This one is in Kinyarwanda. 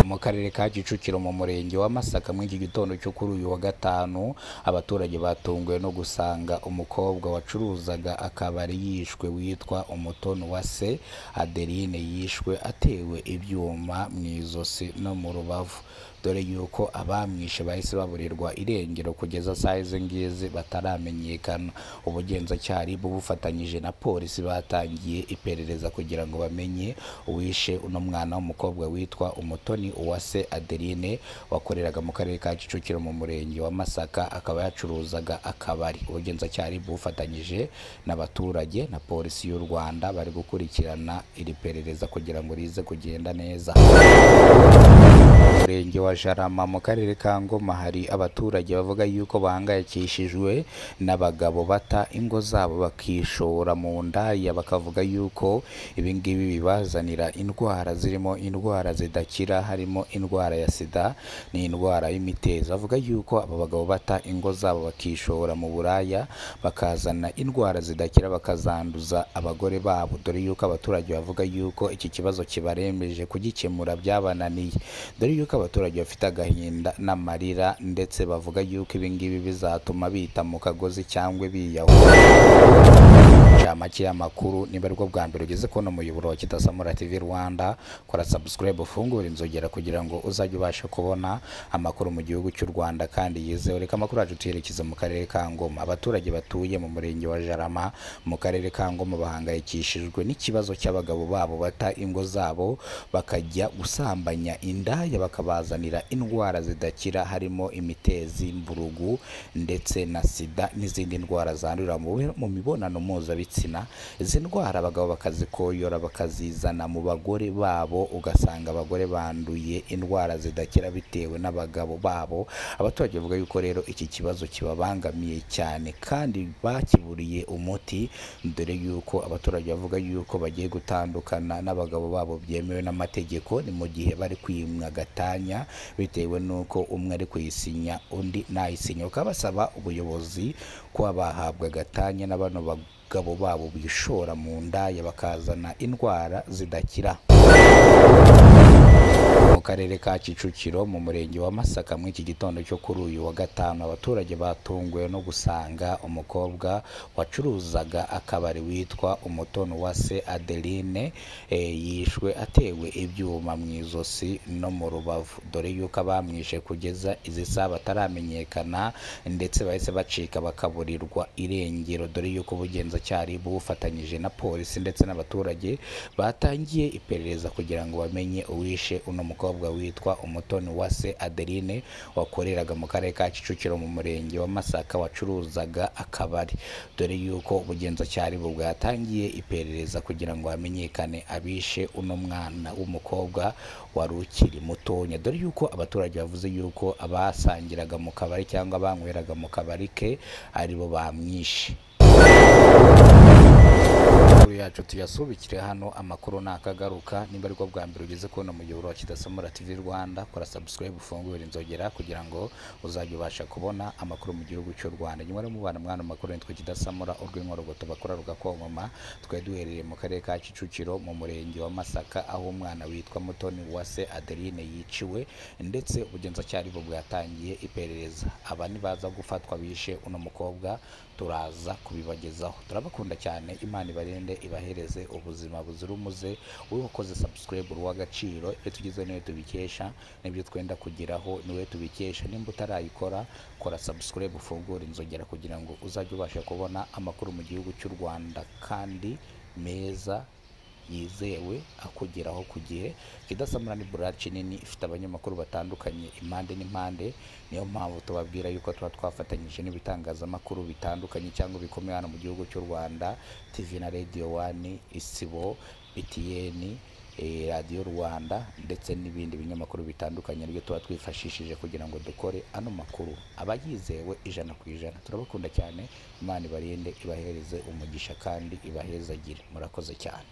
Mu karere ka Kicukiro mu murenge wa Masaka muri iki gitondo cyo kuri uyu wa gatanu, abaturage batunguwe no gusanga umukobwa wacuruzaga akabari yishwe witwa Umutoni Uwase Adeline yishwe atewe ibyuma mu ijosi no mu rubavu, dore yuko abamwishe bahise baburirwa irengero kugeza saa izi ngizi bataramenyekana. Ubugenzacyaha bufatanyije na polisi batangiye iperereza kugira ngo bamenye uwishe uno mwana w'umukobwa witwa Umutoni Uwase Adeline wakoreraga mu karere ka Kicukiro mu murenge wa Masaka, akaba yacuruzaga akabari. Ubugenzacyaha bufatanyije n'abaturage na polisi y'u Rwanda bari gukurikirana iri perereza kugira ngo rize kugenda neza. Murenge wa Jarama mu karere ka Ngoma hari abaturage bavuga yuko bahangayikishijwe n'abagabo bata ingo zabo bakishora mu ndaya, bakavuga yuko ibi ngibi bibazanira indwara zirimo indwara zidakira, harimo indwara ya sida n'indwara y'imitezi. Bavuga yuko aba bagabo bata ingo zabo bakishora mu buraya bakazana indwara zidakira bakazanduza abagore babo, dore yuko abaturage bavuga yuko iki kibazo kibarembeje kugikemura byabananiye, dore yuko abaturage bafite agahinda n'amarira, ndetse bavuga yuko ibi ngibi bizatuma bita mu kagozi cyangwa biyahura. Incamake y'amakuru: niba aribwo bwa mbere ugeze kubona umuyoboro wa Kidasamura TV Rwanda, kora subscribe, ufungure inzogera kugira ngo uzajye ubasha kubona amakuru mu gihugu cy'u Rwanda kandi yizewe. Reka amakuru yacu tuyerekeze mu karere ka Ngoma. Abaturage batuye mu murenge wa Jarama mu karere ka Ngoma bahangayikishijwe n'ikibazo cy'abagabo babo bata ingo zabo bakajya gusambanya indaya bakabazanira indwara zidakira, harimo imitezi, mburugu ndetse na sida n'izindi ndwara zandurira mu mibonano mpuzabitsina. Izi ndwara abagabo bakazikoyora bakazizana mu bagore babo, ugasanga abagore banduye indwara zidakira bitewe n'abagabo babo. Abaturage bavuga yuko rero iki kibazo kibabangamiye cyane kandi bakiburiye umuti, dore yuko abaturage bavuga yuko bagiye gutandukana n'abagabo babo byemewe n'amategeko, ni mu gihe bari kwimwa gatanya bitewe n'uko umwe ari kuyisinya undi ntayisinya. Bakaba basaba ubuyobozi kuba bahabwa gatanya na bano bagabo babo bishora mu ndaya bakazana indwara zidakira. Mu karere ka Kicukiro mu murenge wa Masaka muri iki gitondo cyo kuri uyu wa gatanu, abaturage batunguwe no gusanga umukobwa wacuruzaga akabari witwa Umutoni Uwase Adeline yishwe atewe ibyuma mu ijosi no mu rubavu, dore yuko abamwishe kugeza izi saha bataramenyekana, ndetse bahise bacika bakaburirwa irengero, dore yuko ubugenzacyaha bufatanyije na polisi ndetse n'abaturage batangiye iperereza kugira ngo bamenye uwishe uno mukobwa witwa Umutoni Uwase Adeline wakoreraga mu karere ka Kicukiro mu murenge wa Masaka wacuruzaga akabari, dore yuko ubugenzacyaha bwatangiye iperereza kugira ngo hamenyekane abishe uno mwana w'umukobwa wari ukiri mutonya, dore yuko abaturage bavuze yuko abasangiraga mu kabari cyangwa banyweraga mu kabari ke aribo bamwishe. Amakuru yacu tuyasubikire hano, amakuru nakagaruka. Niba aribwo bwa mbere ugeze kubona umuyoboro wa Kidasamura TV Rwanda, kora subscribe, ufungure inzogera kugira ngo uzajye ubasha kubona amakuru mu gihugu cy'u Rwanda. Nyuma yo mubana mwana amakuru nitwe Kidasamura urw'inkorogoto bakora rugakomama, twari duherereye mu karere ka Kicukiro mu murenge wa Masaka, aho umwana witwa Mutoni Uwase Adeline yiciwe, ndetse ubugenzacyaha bwatangiye iperereza. Aba nibaza gufatwa bishe uno mukobwa turaza kubibagezaho. Turabakunda cyane, Imana ibarinde ibahereze ubuzima buzira umuze. Wowe wakoze subscribe uri uw'agaciro, ibyo tugezeho niwe tubikesha, n'ibyo twenda kugeraho niwe tubikesha. Nimba utarayikora, kora subscribe, ufungure inzogera kugira ngo uzajye ubasha kubona amakuru mu gihugu cy'u Rwanda kandi meza yizewe akugeraho ku gihe. Kidasamura ni buraci nini ifite abanyamakuru batandukanye impande n'impande, niyo mpamvu tubabwira yuko tuba twafatanyije n'ibitangazamakuru bitandukanye cyangwa bikomeye hano mu gihugu cy'u Rwanda, TV na Radio One, Isibo, BTN, Radio Rwanda ndetse n'ibindi binyamakuru bitandukanye, nibyo tuba twifashishije kugira ngo dukore ano makuru aba yizewe 100%. Turabakunda cyane, Imana ibarinde ibahereze umugisha kandi ibahezagire. Murakoze cyane.